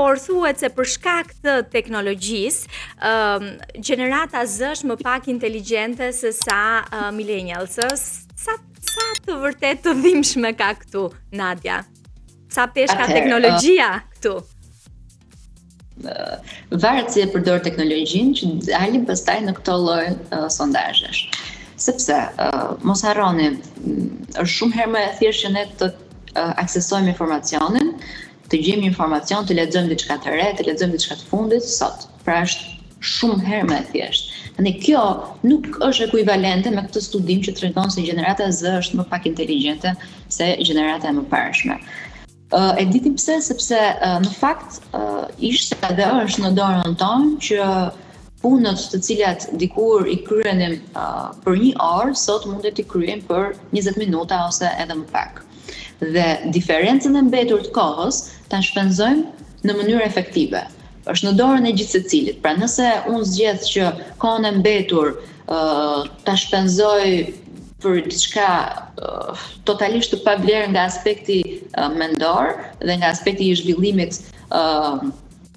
Por thuhet se për shkak të teknologjisë, ë gjenerata Z është më pak inteligjente se sa uh, millennials. Sa sa të vërtetë të dhimbshme ka këtu Nadia? Sa peshë ka teknologjia këtu? Varet si e përdor teknologjinë që dalim pastaj në këto lloj uh, sondazhesh. Sepse uh, mos harroni, është shumë herë më e thjeshtë që ne të uh, aksesojmë informacionin, të gjejmë informacion, të lexojmë diçka të re, të lexojmë diçka të fundit sot. Pra është shumë herë më e thjeshtë. Tani kjo nuk është ekuivalente me këtë studim që tregon se gjenerata Z është më pak inteligjente se gjenerata e mëparshme. Uh, e dini pse? Sepse uh, në fakt uh, ishte dhe është në dorën tonë që punët të cilat dikur i kryenim uh, për një orë, sot mundet t'i kryejmë për 20 minuta ose edhe më pak. Dhe diferencën e mbetur të kohës ta shpenzojmë në mënyrë efektive. Është në dorën e gjithsecilit. Pra nëse unë zgjedh që kohën e mbetur uh, ta shpenzoj për diçka uh, totalisht të pavlerë nga aspekti uh, mendor dhe nga aspekti i zhvillimit uh,